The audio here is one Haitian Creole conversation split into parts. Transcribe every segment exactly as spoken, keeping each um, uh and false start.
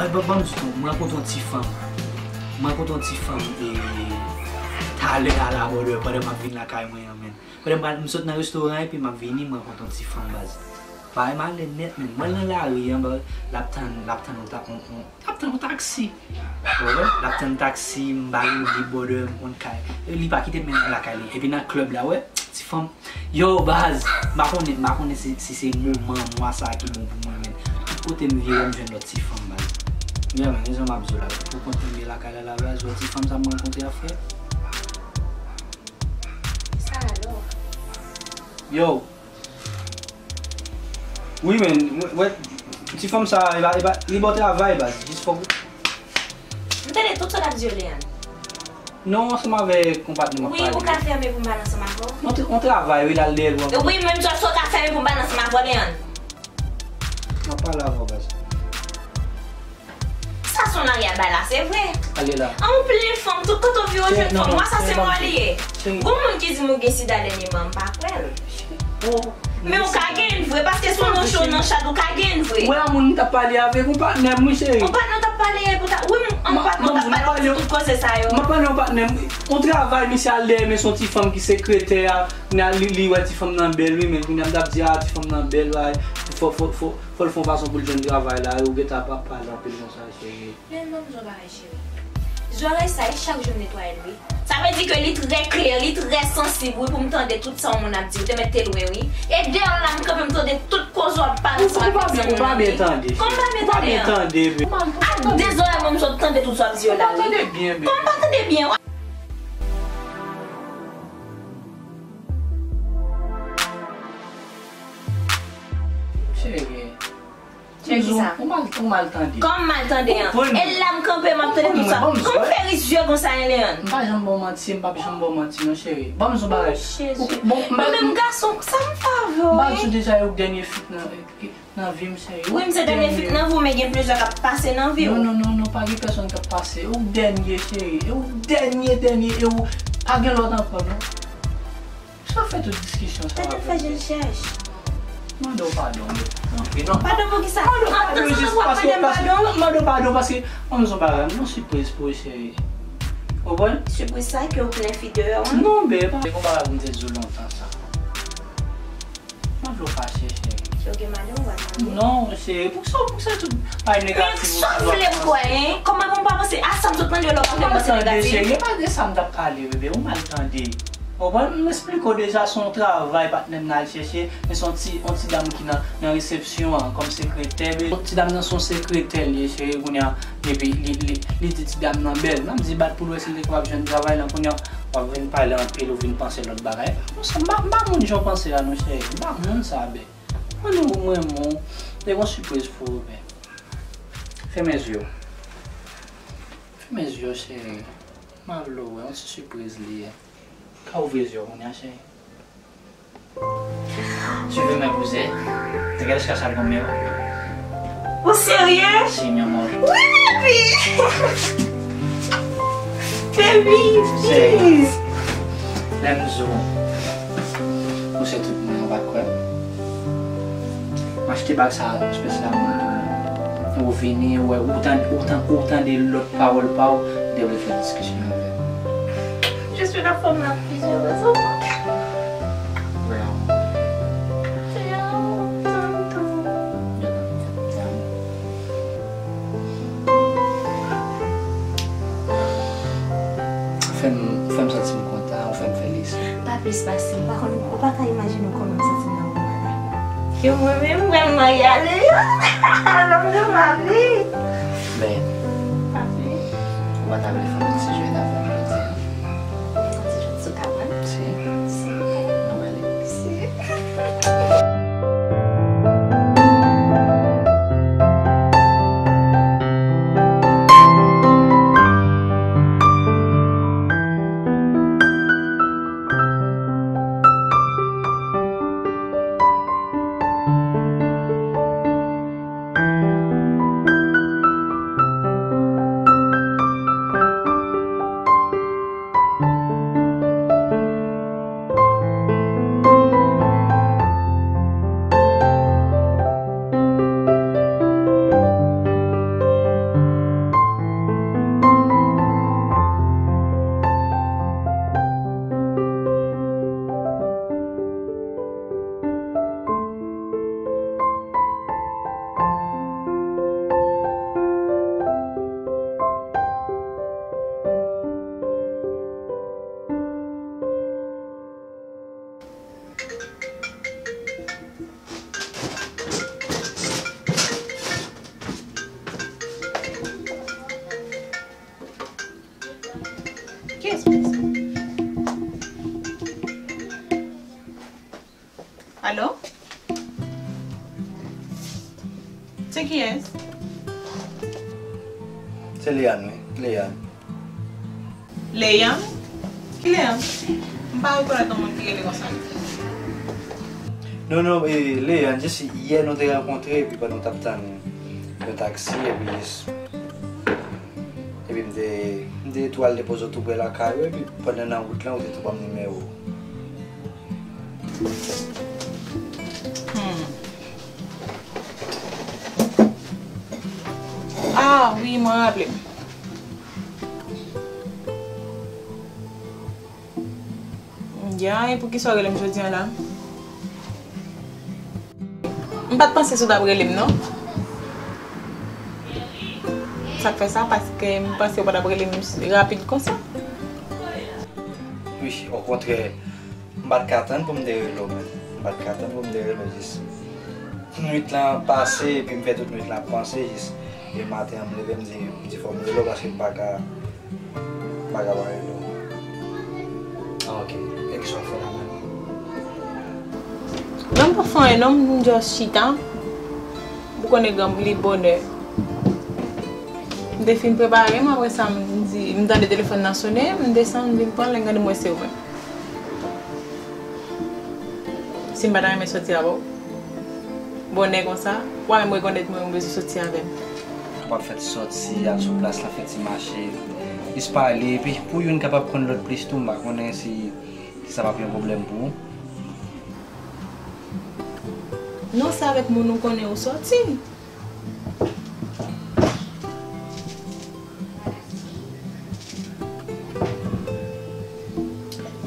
Ban, ban m di w, m rankontre yon ti fanm. M rankontre yon ti fanm, e, talè a la, brother, pandan m ap vin lakay mwen an, menn. Pandan m, m sot nan restoran epi m ap vini, m rankontre yon ti fanm, baz. Bagay malè nèt, menn. Mwen nan lari an, baz, l ap tann, l ap tann yon ta-, yon, yon, l ap tann yon taksi. Ou konprann? L ap tann taksi, m pa gen bib, brother, m konn kay. E li pa kite m menm lakay li. Epi nan klèb la, wè, ti fanm. Yo, baz, m pa konnen, m pa konnen si, si se moman mwa sa ki bon pou mwen, menn. Tout kote m vire, m jwenn lòt ti fanm, baz. Yeah, menn, e jan m ap di w la. Pou kontinye lakay la, la, baz, lòt ti fanm sa m rankontre a, frè. Sa alò? Yo. Wi, menn, wè, wè, ti fanm sa, e pa, e pa, li ba w travay, baz. Jis fòk. M tande tout sa w t ap di yo, Leandre. Non, ansanm avèk yon patnè m ap pale. Wi, ou ka fèmen pou m pale ansanm avè w? On, on travay, wi, l al dèyè l. Wi, menm jan si w ka fèmen pou m pale ansanm avè w, Leandre. M ap pale avè w, baz. Sa se yon lari a bay la, se vre. Ale la. An, ou plen fanm, tout kote w vire w jwenn fanm. Mwa sa se mwa li ye. Gon moun ki di m ou gen sida dènyèman, m pa kwè l. Men ou ka gen vre, paske se yon nonch nan chat, ou ka gen vre. Wè, a moun m t ap pale avèk, yon patnè m, wi, cheri. Yon patnè w t ap pale pou ta, wi, m, yon patnè w t ap pale pou tout koze sa yo. M ap pale yon patnè m, yon travay, misye al dèyè, men se yon ti fanm ki sekretè a, li, li wè ti fanm nan bèl, wi, men kounye a m t ap di, a, ti fanm nan bèl, wi, fò, fò, fò, fò l fè yon fason pou l jwenn travay la, ou gentan ap pale anpil konsa, cheri. Men ban m di w yon bagay, cheri. Zòrèy sa, e chak jou m netwaye l, wi. Sa vle di ke li trè klè, li trè sansib, wi, pou m tande tout sa yon moun ap di. Ou te mèt te lwen, wi. E deyò la, m kanpe, m tande tout koze w ap pale ansanm avèk timoun nan, wi. Ou pa byen tande. Kòman m pa byen tande an? Ou pa byen tande, baby. Ak de zòrèy mwen, m sot tande tout sa w ap di yo la, wi. Ou pa tande byen, baby. Kòman m pa tande byen? Cheri. Cheri, kisa? Ou mal, ou mal tande. Kòman m mal tande an? E la m kanpe, m ap tande tout sa. Kòman m fè rizye konsa, Leandre? M pa janm ba w manti, m p ap janm ba w manti, non, cheri. Ban m di w yon bagay. Jezi. Mwen menm gason, sa m fè avè w, wi? M pa di w deja, e ou k dènye fi nan, nan vi m, cheri. Wi, m se dènye fi nan vi w, men gen plizyè k ap pase nan vi w. Non, non, non, non, pa gen pèsonn k ap pase. E ou k dènye, cheri. E ou k dènye, dènye, e ou pa gen lòt ankò, non. Sa fè tout diskisyon sa avè m? Tèt ap fè je l chèch. Mande w padon, men. Antre non. Padon pou kisa? Mande w padon jis paske, paske, mande w padon paske, ban m di w yon bagay, m gen yon sipriz pou ou, cheri. Ou konprann? Sipriz sa ke w plen fi deyò an? Non, bebe, pa, se yon bagay pou m te di w lontan sa. Mwen vle w fache, cheri. Ke w gen madanm ou pa tande? Non, cheri, poukisa, poukisa tout bagay negatif ou sot vle m kwè, hein? Kòman pou m pa panse a sa m sot tande yo lè w pa fè m panse negatif? Cheri, e pa de sa m t ap pale, bebe, ou mal tande. Ou konprann? M esplike w deja, se yon travay patnè m nan al chèche, men se yon ti, yon ti dam ki nan, nan resepsyon an, kòm sekretè, men ti dam nan se yon sekretè l ye, cheri, kounye a, epi li, li, li di ti dam nan bèl. M ap di bat pou l wè si l te kapab jwenn travay lan, kounye a, w ap vin pale anpil, ou vin panse lòt bagay. E pa konsa, m pa, m pa moun jan w panse a non, cheri, m pa moun sa, bebe. Mwen, nou, mwen, mwen, te gon sipriz pou ou, bebe. Fèmen zye w. Fèmen zye w, cheri. M ap vle w wè, yon ti sipriz li ye. Ka ouvri zye w kounye a, cheri. Suivez mes poussées. Regarde jusqu'à sa l gonmen. Ou serye? Si, mi amor. Wi, baby! Baby, please! Lè m di w, ou se tout moun, ou pa t kwè m. M achte bag sa espesyalman pou ou. Ou vini, ou wè, ou tan-, ou tan-, ou tande lòt pawòl pa w, ou te vle fè diskisyon avè m. Je suis la femme la plus heureuse au monde. Vre, amour. Te amo tanto. Yo tanto, te amo. Ou fè m, ou fè m santi m kontan, ou fè m felis. Pa plis pase, ou pa konn, ou pa ka imajine w kòman m santi m nan moman la. Ke mwen menm, mwen, mwen y ale. L'homme de ma vie. Men, papi, ou pa ta vle fè m yon ti jwèt avè m jodi a? Yon ti jwèt sou kabann? Si. Si. Ann ale. Si. Se kiyès? Se Leyann, wi. Leyann. Leyann? Ki Leyann? M pa rekonèt yon moun ki rele konsa. Non, non, e, Leyann, jis yè nou te rankontre, epi pandan nou t ap tann yon taksi, epi jis, epi m te, m te tou al depoze w tou pre lakay ou, epi pandan nan wout lan, ou te tou ban m nimewo. Hmm. Ah, wi, mwen raple m. Ya, e poukisa w rele m jodi a la? M pa t panse si w t ap rele m, non. Sa k fè sa? Paske m panse w pa t ap rele m rapid konsa. Wi, okontrè, m pa t ka tann pou m te rele w menm. M pa t ka tann pou m te rele w jis. Nwit lan pase, epi m fè tout nwit lan ap panse, jis e maten an m leve, m di, m di fò m rele w paske m pa ka, m pa ka pa rele w. Ah, ok. E kisa w fè la menm? Non, m pa fè anyen, non, m just chita. Ou konnen granm li bonè. M te fin prepare m, apre sa, m di, m tande telefòn nan sonnen, m desann, m vin pran l, lè m gade m wè se ou menm. Si m pa ta renmen sòti avè w bonè konsa, w a menm rekonèt mwen, ou bezwen sòti avè m. Kapab fè ti sòti, al sou plas la, fè ti mache, jis pale, epi pou youn kapab konn lòt plis tou, m pa konnen si, si sa p ap yon pwoblèm pou ou. Non, se avèk moun ou konnen ou sòti.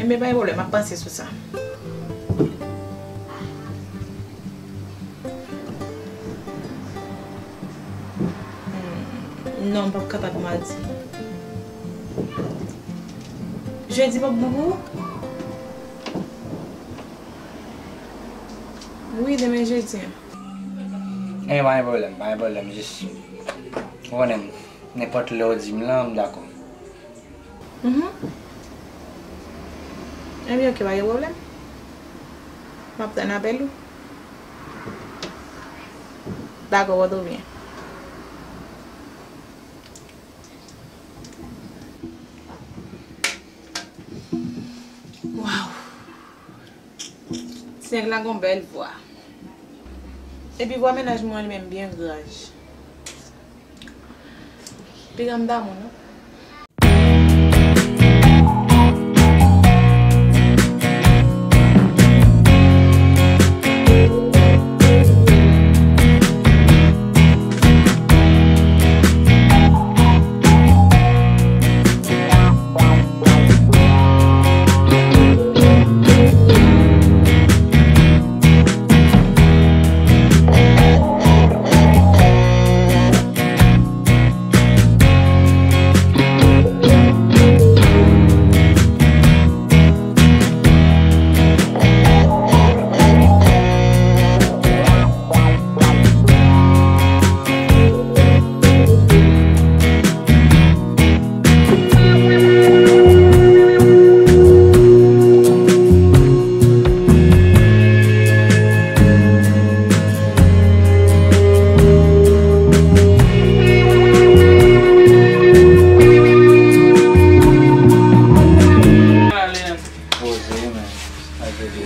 Enben, pa gen pwoblèm, m ap panse sou sa. Hmm, non, m p ap kapab madi. Jedi p ap bon pou ou? Wi, demen jedi an. Enben, pa gen pwoblèm, pa gen pwoblèm, jis, ou konnen m, nenpòt lè w di m lan, m dakò. Mhm. Enben, ok, pa gen pwoblèm. M ap tann apèl ou. Dakò, pòte w byen. Waw! Ti nèg la gon bèl vwa. Epi vwa mennaj mwen an li menm byen graj. Piga m damou, non? Poze, men. Sa vle di.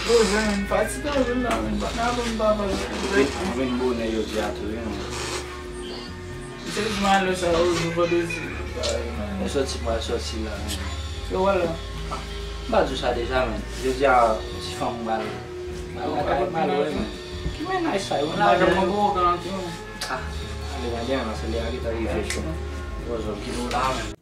Poze, men. Fatige, wi, la, men. Pa ka konn papa. Vin, vin bonè jodi a tou, wi, men. Se di malè sa, yo, nou pa dezi. E sòti, pral sòti la, men. Yo, wè la. M pa di w sa deja, men. Jodi a, ti fanm pral, pral lakay, pral wè, men. Ki mennaj sa, yo? M pa janm wè w nan ti, men. Ah, ale, gade, men, se lè a ki ta rive, cho. Poze, kite w la, men.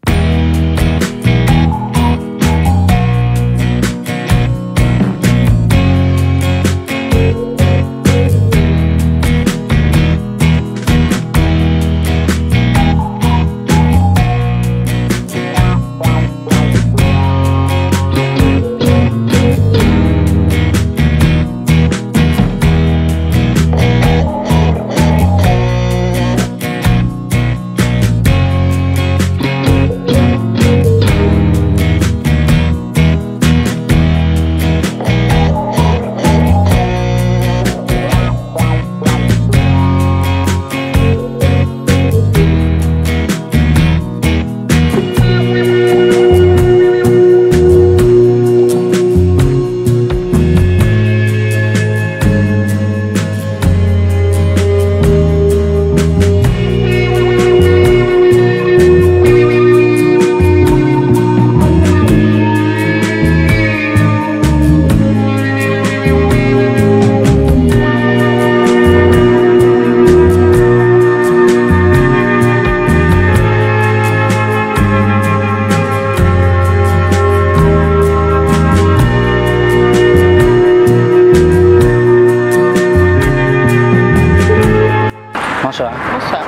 Bonswa. Bonswa.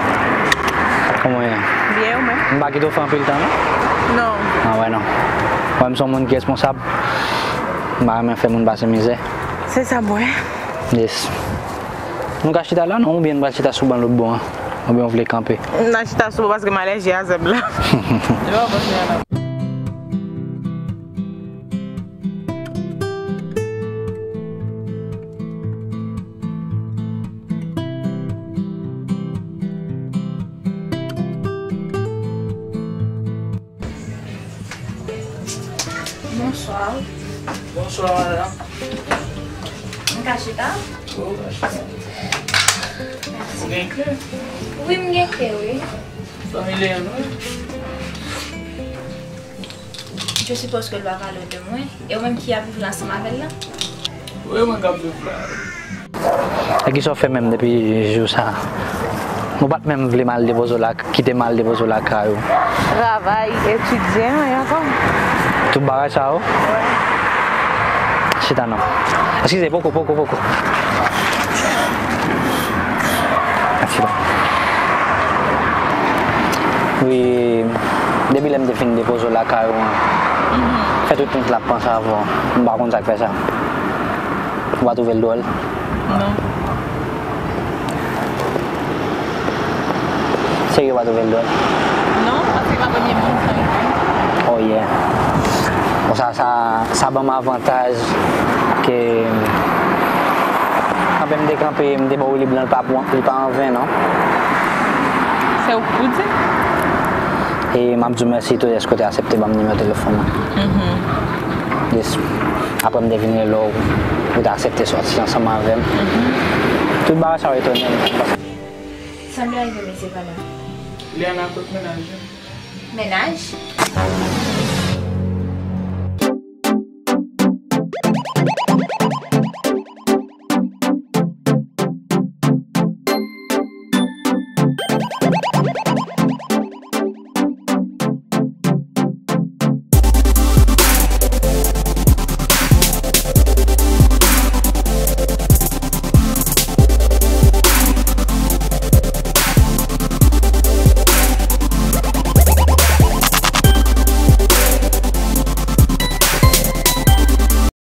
Kòman w ye? Byen, ou menm? M pa kite w fè anpil tan, non? Non. Ah, wè, non. Mwen, m se yon moun ki responsab. M pa renmen fè moun pase mizè. Se sa m wè. Yes. Nou ka chita la, non? Oubyen n pral chita sou ban lòt bò an? Oubyen w vle kanpe? N a chita sou ban paske m alèji a zèb la. Bonswa. Bonswa, madanm. M ka chita? Wi, w ka chita. Mèsi. Ou gen kle? Wi, m gen kle, wi. Fanmi Leandre? Je suppose que l pa pale de mwen. E ou menm ki ap viv la ansanm avè l la? Wi, mwen k ap viv la. E kisa w fè menm depi jou sa? Ou pa t menm vle m al depoze w la, kite m al depoze w lakay ou? Travay, etidye, anyen ankò. Tout bagay sa yo? Wi. Chita non. Eskize, poko, poko, poko. Mèsi la. Wi, depi lè m te fin depoze w lakay ou an, fè tout nèt la ap panse avè w. M pa konn sa k fè sa. Ou pa twouve l dwòl? Non. Serye, ou pa twouve l dwòl? Non, paske se pa premye moun sa rive. Oh yeah. Bon, sa, sa, sa ban m avantaj ke kanpe m te kanpe, m te ba w li blan, li pa pou, li pa anven, non. Se ou ki pou di. E m ap di w mèsi tou dèske w te aksepte ban m nimewo telefòn ou. Mhm. Yes. Apre m te vin rele w, ou te aksepte sòti ansanm avè m. Mhm. Tout bagay sa yo etone m. Sa m te rive, mesye, pandan. Li an akòt mennaj li. Mennaj?